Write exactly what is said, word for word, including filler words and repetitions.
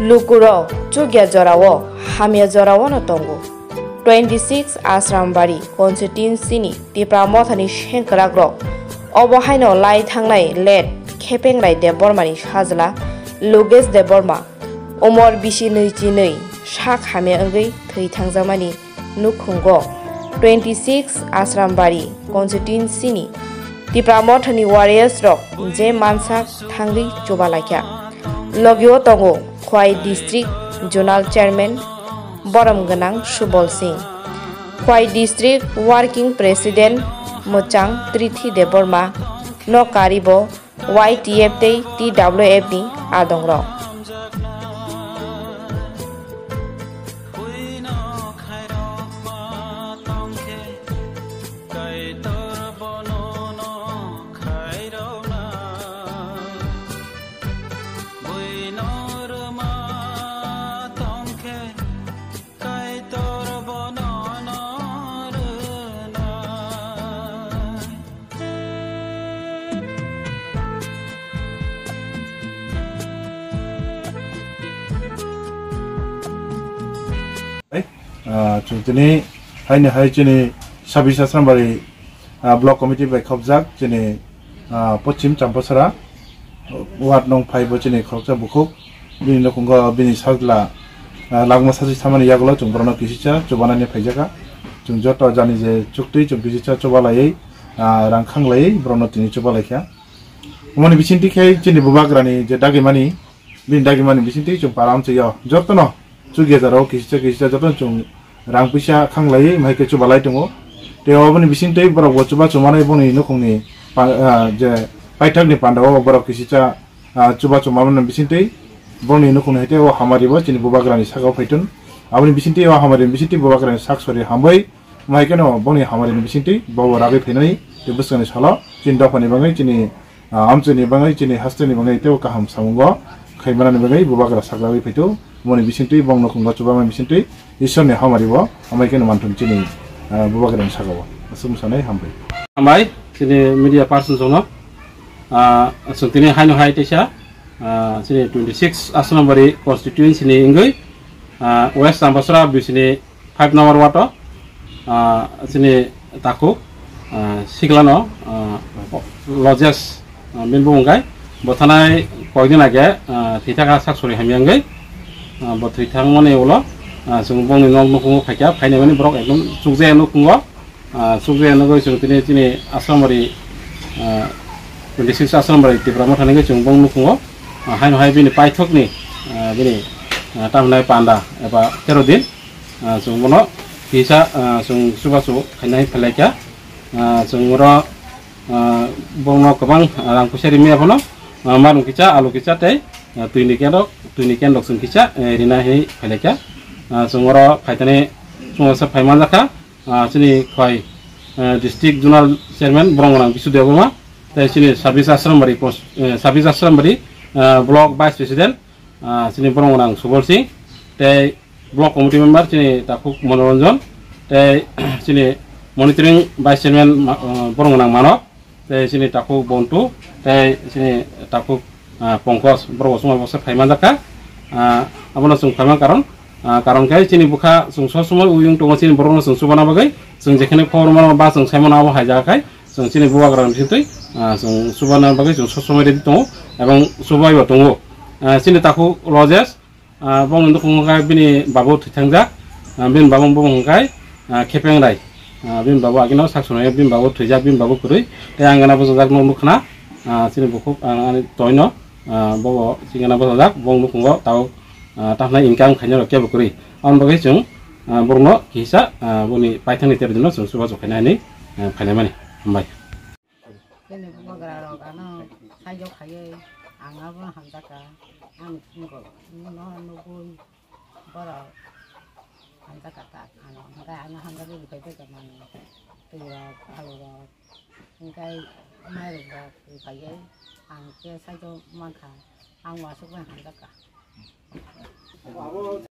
Lukurok chukya jorao hamya joraono tongo. Twenty six Asrambari constituency ni Tipra Mothani sengkwrakrok obo haino lai thangnai late Khepengrai Debbarmani sajla Logesh Debbarma umor bisi nwi chi nwi sak hamya wngwi thwi thangjakmani nukhungo twenty six Asrambari constituency ni Tipra Mothani warriors rok je mansak thangwi chubalaikha. Logio tongo Khwai District Zonal Chairman borom gwnang Subol Singh, Khwai District Working President Mwchang Trithi Debbarma no karibo Y T F tei T W F ni adongrok. Hai, ah, chwng tini haino hai chini sabis Asrambari, ah, block committee bai khopjak chini, ah, Pochim Champasara ward nong phai bo chini khoroksa bukhuk. Bini nukhungo bini sajla, ah, langma sachi samani yagulo chwng borokno kisisa chubanani phaijaka. Chwng joto jani je chuktwi chwng kisisa chubalaiwi, ah, rang khanglaiwi borokno tini chubalaikha. Omoni bisingtwi khe chini bubagrani je dagimani, bini dagimani bisingtwi chwng para amchaio jotono chukya jorao kisisa kisisa jotono chwng rang puisa khanglaiwi, mai khe chubalai tongo. Tei oboni bisingtwi borok bo chubachu manai boni nukhungni pa-, ah, je paithakni pandao borok kisisa, ah, chubachu manmani bisingtwi boni nukhungni hai tei o hamari bo chini bubagrani sakao phaitun. Aboni bisingtwi o hamari bisingtwi bubagrani sak sori hambai, mai kheno boni hamari ni bisingtwi bo ragwi phainani tei bwskangni salo chini dophani bagwi chini Ah, amchini bagwi chini hasteni bagwi teibo kaham samungo khaimanani bagwi bubagra saklagwi phaito. Moni bisingtwi bongno khungo chubamani bisingtwi Ishwarni hamari bo amai kheno manthung chini, ah, bubagrani sakao. Aswk sanai hambai. Hambai chini media person songno, ah, aswk tini haino hai teisa, ah, chini twenty six Asrambari constituency ni wngwi, ah, West Ambasura bisini five number ward o, ah, chini takhuk, ah, siklano, ah, Lojesh, ah, bini bumung khe bo thanai koidin age, ah, thwi thaka sak sori hamya wngwi, ah, bo thwi thangmani ulo, ah, chwng bongni nok nukhungo phaikha, phainai mani borok ekdom chukjaya nukhungo, ah, chukjaya nugwi chwng tini chini Asrambari, ah, twenty six Asrambari Tipra Mothani wngwi chwng bong nukhungo, ah, haino hai bini paithokni, ah, bini, ah, tamhinai panda eba tero din. Ah, chwng bono kisa, ah, chwng chubachu khainai phailaikha. Ah, chwng oro, ah, bongno kwbang, ah, rang puisa rimya phano, ah, marung kisa, alu kisa tei, ah, twini kendok, twini kendok chwng kisa, eh, rina hinwi phailaikha. Ah, chwng oro phaitani chwngsa phai manjakha, ah, chini Khwai, eh, District Zonal Chairman borok gwnang Bisu Debbarma tei chini Sabis Asrambari pos-, eh, Sabis Asrambari, ah, Block Vice President, ah, chini borok gwnang Subol Singh tei Block Committee Member chini takhuk Monoranjan tei chini Monitoring Vice Chairman ma-, ah, borok gwnang Manok tei chini takhuk Bontu tei chini takhuk, ah, Pongkos borok bo chwngno bwswk phai manjakha. Ah, abono chwng phaima karon, ah, karon khe chini bwkha chwng sob somoi uyung tongo chini borokno chwng chubana bagwi chwng jekheno khobor mano ba chwng sai mano abo hai jaga khai chwng chini bubagra bisingtwi, ah, chwng chubana bagwi chwng sob somoi ready tongo ebong chubaibo tongo. Ah, chini takhuk Lojesh, ah, bongni nukhungo khe bini babu thwi thangjak, ah, bini babu bumung hwnkhe, ah, Khepengrai. Ah, bini babu agino sak swnamya, bini babu thwijak, bini babu kwrwi. Tei ang gana bwsajak nok nukkhna, ah, chini bukhuk, ah, ani toino, ah, bobo chini gana bwsajak, bong nukhungo tabuk, ah, tamhinai income khainai rok kebo kwrwi. Aboni bagwi chwng, ah, borokno kisa, ah, boni paithakni tero dino chwng chubachu khainai hinwi, ah, phainaimani. Hambai. Chini bubagra rok ano saijo khaiwi ang abono hamjakha. Ang nugo, no nugwi borok hamjakha ta ano. Hwnkhe ano hamjagwi rwphai tongkha manwi. Twi rok, alu rok, hwnkhe mairung rok rwphaiwi ang khe saijo mankha. Ang uansukmani hamjakha.